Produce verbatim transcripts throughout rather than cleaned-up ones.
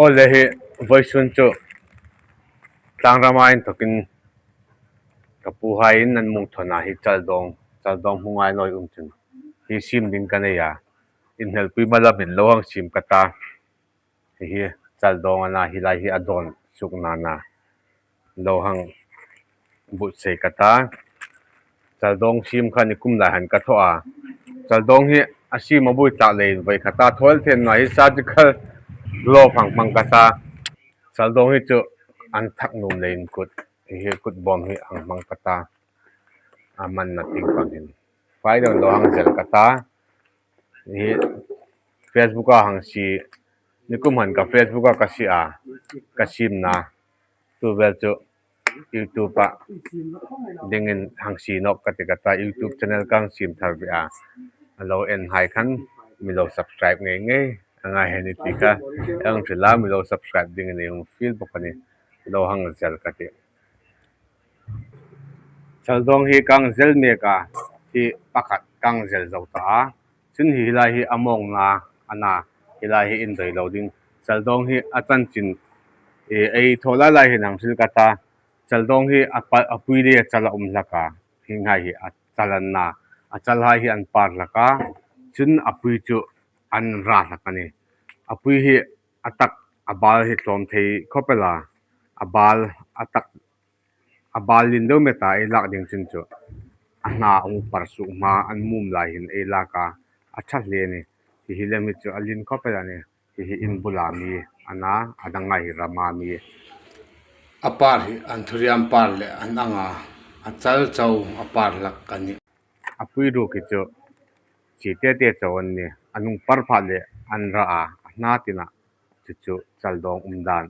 Ole hi voisun chu tlangrama in thokin kapu hai in an mung thona hi chaldong, chaldong hung ai noi um chun hi sim ding ka nei a, in helpui malam in lo hang sim ka ta. Hi hi chaldong ana hi lai hi a don suk nana lo hang but sei ka ta. Chaldong sim kha ni kum lai han ka tho a. Chaldong hi a sim a bui tlak lei vai kha ta thol then na hi surgical glove hang mang ka ta. Chaldong hi chu an thak num lei in kut hi kut bom hi hang mang ka ta. A man na ting pang hin. Fai don lo hang zel ka ta. Hi Facebook a hang si ni kum han ka Facebook a ka si a ka sim na. Tu vel chu YouTube a dingin hang si nok ka ti ka ta YouTube channel kang sim thar ve a. A lo en hai khan mi lo subscribe ngei ngei. A ngai he ni ti kha. Ang thila mi lo subscribe dingin hung feel bok ani. Lo hang zel ka ti. Chaldong hi kang zel mek a, hi pakhat kang zel zo ta a. Chun hi lai hi a mong na, ana, hi lai hi in doi lo ding. Chaldong hi a chanchin, e, ei tho lai lai hi nang thil ka ta. Chaldong hi a pa, a pui le a chal a um hlak a. Hi ngai hi a chal an na, a chal hai hi an par hlak a. Chun a pui chu an ra hlak ani. A pui hi a tak a bal hi tlom thei khop el a. A bal a tak a bal lin deuh meta ei lak ding chun chu a hna hung par suk hma an mum lai hin ei lak a, a tha hle ni. Hi hi lem hi chu a lin khop el ani. Hi hi in bula mi ana, a dang ngai hi rama mi. A par hi an thuriam par le an anga, a chal chau a par hlak ani. A pui ruk hi chu chi te te chau an ni. A nung par phat le an ra a, a hna tina chu chu chaldong um dan.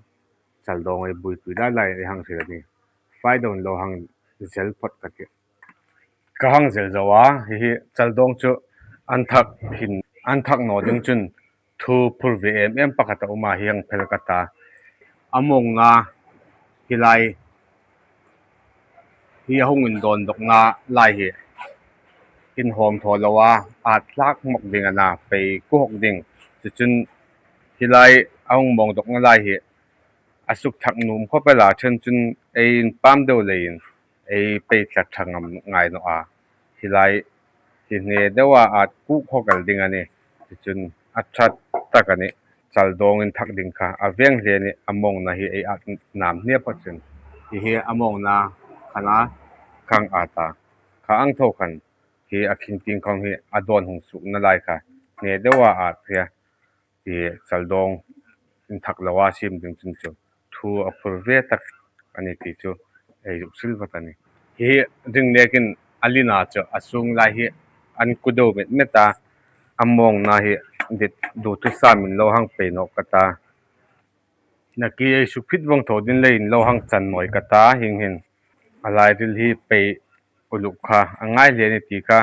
Chaldong ei buipui lai lai ei hang thil ani. Fai don lo hang zel phot ka ti. Ka hang zel zo a, hi hi chaldong chu an thak hin, an thak no ding chun thu phur ve em em pakhat a um a hi hang phel ka ta. A mong na hi lai hi a hung in don dok na lai hi in hom tho lo a, a tlak mok ding ana pei ku hok ding. Chu chun hi lai a hung mong dok na lai hi a suk thak num khop el a, chen chun ei in pam deuh lei in ei pei tlat thang am ngai no a. Hi lai hi hne deuh a at kuk hok el ding ani. Chu chun a that tak ani. Chaldong in thak ding kha a veng hle ni a mong na hi ei at nam hne phot chun. Hi hi a mong na khan a kang ata. Kha ang tho khan hi a khing ting khong hi a don hung suk na lai kha hne deuh a at hi a. Hi chaldong in thak lo a sim ding chun chu thu a phur ve tak ani ti chu ei zuk sil vat ani. Hi ring nek in a lin a chu a sung lai hi an ku deuh met met a, a mong na hi dit du thu sam in lo hang pei no ka ta. Naki ei suk phit vong tho din lei in lo hang chan noi ka ta hing hin. A lai ril hi pei uluk kha a ngai hle ni ti kha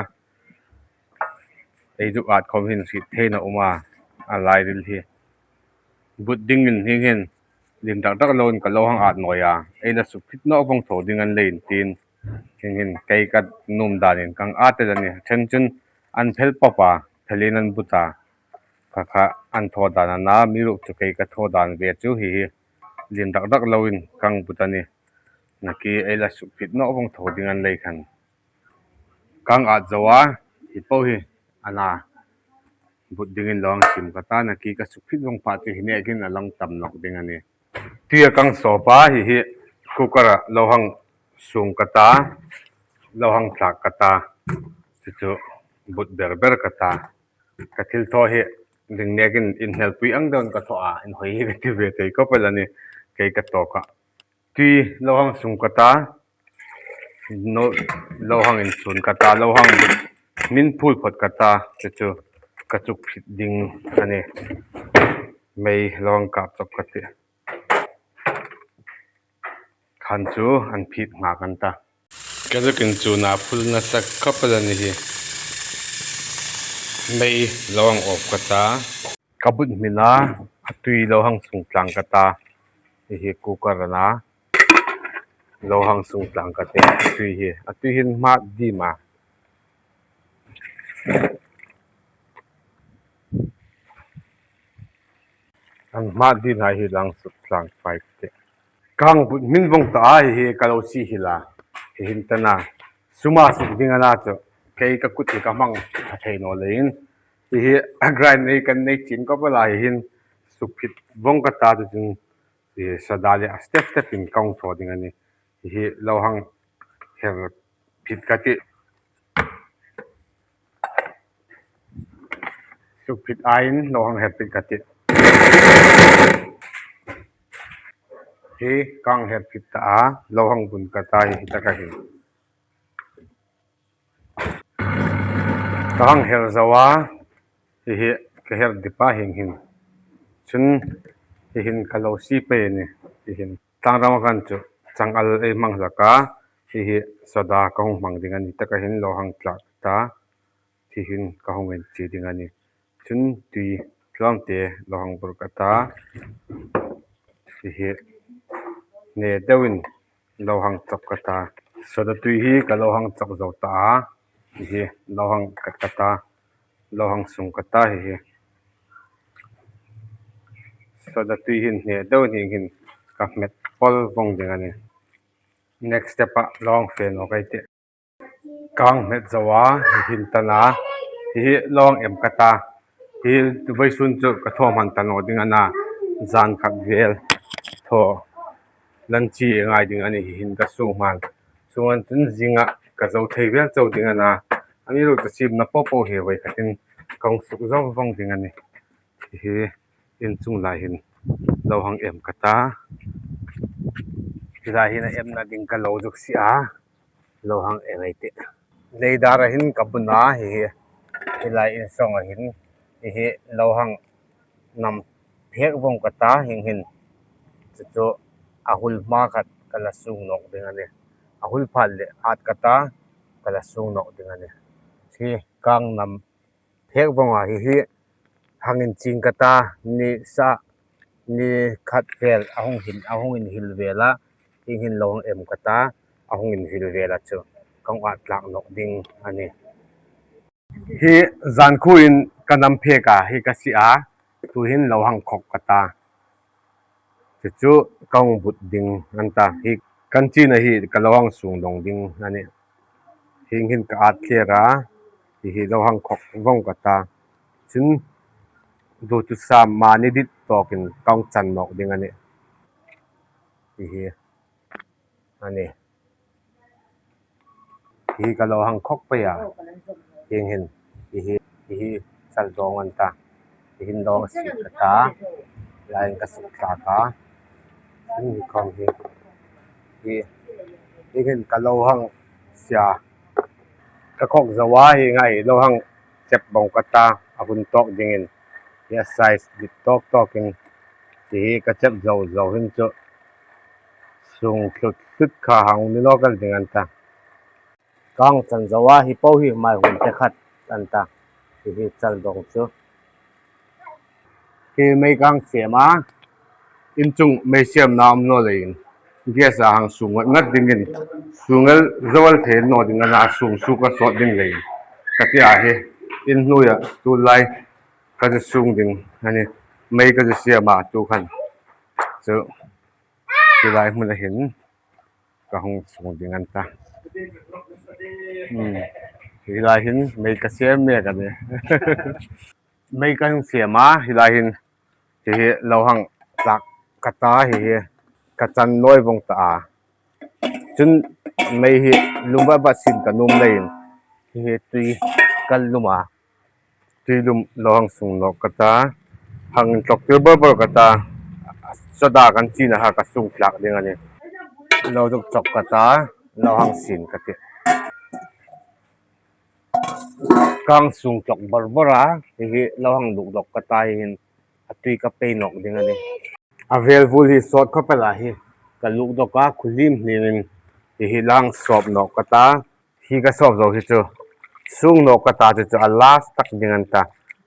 ei zuk at khom hin si thei na um a, a lai ril hi but ding in hing hin lim dak dak lo in ka lo hang at noi a, ei la suk phit no vong tho ding an lei in tin hing hin kei ka num dan in kang at te ni. Chen chun an phel pop a, phel in an but a, kha kha an tho dan ana, mi ruk chu kei ka tho dan ve chu hi hi lim dak dak lo in kang but ani. Naki ei la suk phit no vong tho ding an lei khan. Kang at zo a, hi po hi ana but ding in lo hang sim ka ta, naki ka suk phit vong phat chu hi nek in a lang tam nok ding ani. Tui a kang sop a hi hi cooker a lo hang sung ka ta, lo hang thlak ka ta, chu chu but ber ber ka ta. Ka thil tho hi ring nek in in helpui ang deuh in ka tho a, in hoi hi ka ti ve thei khop el ani, kei ka tho kha. Tui lo hang sung ka ta, no, lo hang in sun ka ta, lo hang min phul phot ka ta, chu chu ka chuk phit ding ani. Mei lo hang kap chop ka ti. Khan chu an phit nga kan ta. Ka zuk in chun a phul nasa khop el ani hi. Mei lo hang off ka ta. Ka but hmin a, a tui lo hang sung tlang ka ta. Hi hi cooker ana lo hang sung tlang ka ti. A tui hi, a tui hin hmat dim a. An ma din hai hi lang suk lang pai te. Kang but min vong ta ai hi ka lo si hi la. Hi hin ta na. Suma suk ding ana chu. Kei ka kut hi ka mang ka thei no le in. Hi hi a grind nei kan nei chin ko ba la hi hin. Suk phit vong ka ta chu chin. Hi soda le a step step in kong tho ding ani. Hi lo hang her phit ka ti. Suk phit ain lo hang her phit ka ti. Hi kang her phit ta a lo hang bun ka ta hi ta ka hi. Ka hang her zawa hi hi ka her dipa hing hin. Chun hi hin ka lo si pe ni hi hin. Tang ram kan chu chang al ei mang laka hi hi soda ka hung mang ding ani ta ka hin lo hang tlak ta. Hi hin ka hung en chi ding ani. Chun tui tlawmte lo hang bur ka ta. Hi hi ne deuin lo hang chok ka ta. Soda tui hi ka lo hang chok zo ta a. Hi hi lo hang kat ka ta. Lo hang sung ka ta hi hi. Soda tui hin ne deuin hi hin ka met pol vong ding ani. Next step a lo hang fe no kai te. Kang met zawa hi hin ta na. Hi hi lo hang em ka ta. Hi hi vei sun chu ka thom han ta no ding ana. Zan khat vel tho. Lan chi ngai ding ani hi hin ka sung man. Sung an tun zinga ka zo thei vel chau ding ana. Ami lo ta sim na po po he vei ka tin kong suk zo vong ding ani. Hi in chung lai hin lo hang em ka ta. Hi lai hin a em na ding ka lo zuk si a. Lo hang em ei te. Leidar a hin ka bun a hi hi. Hi lai in song a hin. Hi hi lo hang nam phek vong ka ta hing hin. Chu chu a hul ma khat ka la sung nok ding ani. A hul phat le at ka ta ka la sung nok ding ani. Hi kang nam phek vong a hi hi hang in ching ka ta ni sa ni khat vel a hung hin a hung in hil vel a hing hin lo hang em ka ta a hung in hil vel a chu kong at tlak nok ding ani. Hi zan khu in ka nam phek a hi ka si a tu hin lo hang khok ka ta. Chu chu kong but ding an ta hi kan chi na hi ka lo hang sung dong ding ani. Hing hin ka at clear a hi hi lo hang khok vong ka ta. Chun du tu sa ma ni dit tokin kong chan nok ding ani. Hi hi ani. Hi ka lo hang khok pe a. Hing hin hi hi hi chal dong an ta. Hi hin dong si ka ta. Lain ka suk ta ka. Hin hi kong hi. Hi hi hin ka lo hang sia. Ka khok zawa hi ngai lo hang chep bong ka ta a hun tok ding in. Hi a size bit tok tok in. Hi hi ka chep zo zo hin chu. Sung thlut thlut kha hang ni lo kal ding an ta. Kang chan zawa hi po hi mai hun te khat an ta. Hi hi chal dong chu. Hi mei kang siam a. In chung mei siam na um no le in. Gas a hang sung ngat ngat ding in. Sung el zawal the no ding ana sung su ka sot ding le in. Ka ti a hi. In hnuya tu lai ka sung ding. Ani mei ka siam a tu khan. Chu. Hi lai hmun a hin ka hung sung ding an ta. Hmm. Hi lai hin mei ka siam me ka ni. Mei ka hung siam a, hi lai hin hi hi lo hang tlak ka ta hi hi ka chan noi vong ta a. Chun mei hi lum va va sin ka num le in hi hi tui ka lum a. Tui lum lo hang sung nok ka ta. Hang in tlok tir bor bor ka ta. Soda kan chi na ha ka sung tlak ding ani. Lo duk chok ka ta. Lo hang sin ka ti. Kang sung tlok bor bor a. Hi hi lo hang duk dok ka ta hi hin. A tui ka pei nok ding ani. A vel vul hi sot khop el a hi. Ka luk dok a khu lim lim in. Hi hi lo hang sop nok ka ta. Hi ka sop zo hi chu. Sung nok ka ta chu chu a last tak ding an ta.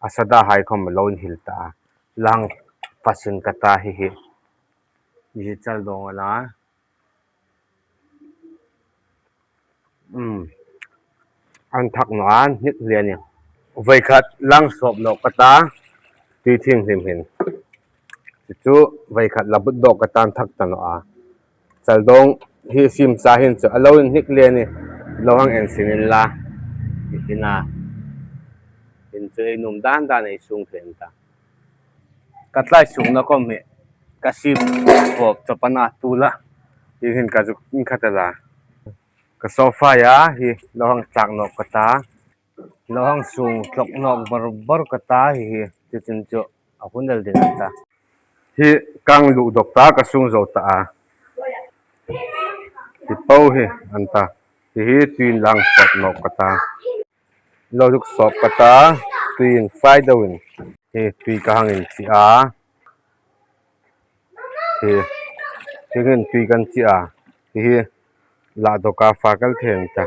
A soda hai khom lo in hil ta. Lo hang pasin ka ta hi hi. Hi chal dong ala. Um. An thak no an hit lian ni. Voi khat lo hang sop nok ka ta. Tui thing hlim hin. Chu veikhat la butdoh katan thak tano a. Chaldong hi simsa hin chu alou in hnik le ni, lou hang en sin in la. Hi na. Hin chu ei num dan dan ei sung pen ta. Ka tlai sung na kom hi. Ka sim pop chapana tu la. Hi hin ka zuk in khat la. Ka sofa ya hi lou hang tlak nok kata. Lou hang sung tlok nok bor bor kata hi hi. Chutin chu a hun del din ta. Hi kang lu dok ta ka sung zo ta a. Hi pau hi an ta. Hi hi tuin lang sop nok kata. Lou zuk sop kata. Tuin fai dou in. Hi tui ka hang in chi a. Hi. Hi hin tui kan chi a. Hi hi. La doka fa kal then ta.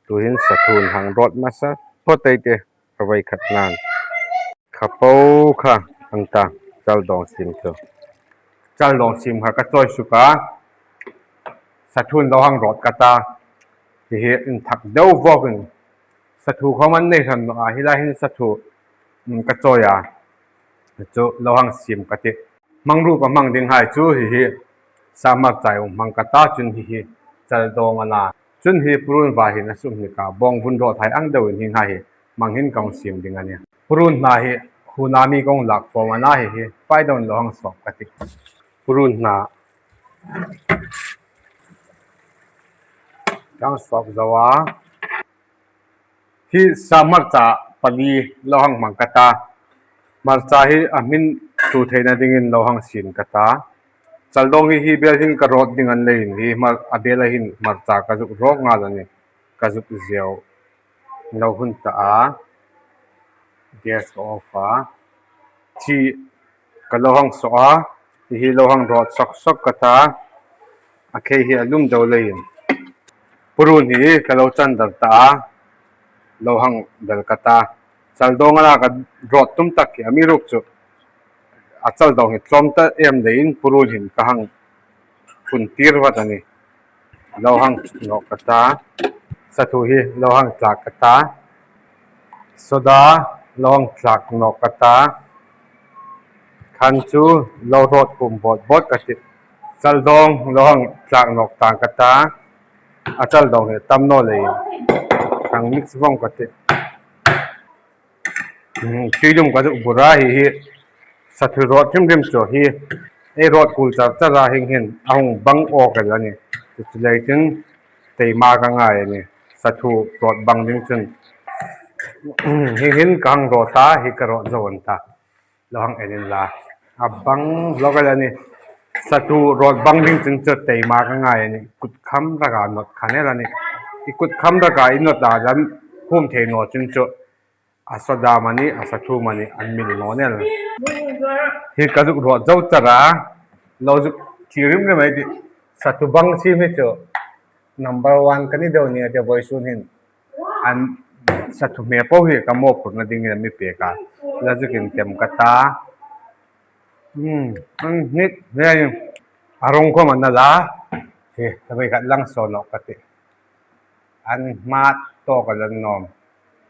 Tuhin sathun hang rot masa. Potei te. Ka veikhat nan. Kha pau kha an ta. Chaldong sim chu. Chaldong sim kha ka choi suka. Sathun lou hang rot kata. Hi hi in thak deu vok in. Sathu khom an nei san no a hi la hin sathu, um, ka choi a. Chu lou hang sim kati. Mang ru ka mang ding hai chu hi hi. Sa marchai um mang kata chun hi hi. Chaldong ana. Chun hi purun va hin a sum ni ka. Bong vun ro thai ang deu in hi ngai hi. Mang hin kong sim ding ani. Purun na hi hu na mi kong lak fo ana hi hi. Fai don lou hang sop kati. Purun na. Kang sop zawa. Hi sa marcha pali lou hang mang kata. Marcha hi a min tu theina dingin lou hang sin kata. Chaldong hi hi bel hin ka rot ding an lei in hi mar, a bel a hin marcha ka zuk rok nga la ni. Ka zuk zeu. Lou hun ta a. Gas ka off a. Thi ka lou hang so a. Hi hi lou hang rot sok sok kata. A khei hi a lum deu lei in. Purun hi ka lou chan dar ta a. Lou hang bel kata. Chaldong ala ka rot tum tak hi a mi ruk chu. A chaldong hi tlom ta em lei in purun hin ka hang phun tir vat ani. Lou hang nok kata. Sathu hi lou hang tlak kata. Soda lou hang tlak nok kata. Khan chu lou rot kum bot bot kati. Chaldong lou hang tlak nok tang kata. A chaldong hi tam no lei. Kang mix vong kati. Hmm, tui lum ka zuk bura hi hi. Sathu rot rim rim chu hi. Ei rot kul char char a hing hin. A hung bang o ka la ni. Chu lei chin teima ka ngai ni. Sathu rot bang ding chun. Hing hin ka hang rot ta hi ka rot zo an ta. Lou hang en in la. A bang lou ka la ni. Sathu rot bang ding chun chu teima ka ngai ni. Kut kham ra ka not kha ne la ni. I kut kham ra ka i not a lam hum thei no chun chu. A soda mani, a sathu mani, an min no nel. Hi ka zuk rot zo chara, lou zuk chi rim rim ai ti. Sathu bang si mi chu. Number one ka ni deu ni a te boi sun hin. An sathu me po hi ka mo phur na ding in mi pe ka. La zuk in tem kata. Hmm, an nit, ne, arong ko man na la. Hi, ta bai ka lang so no kati. An mat to ka lan nom.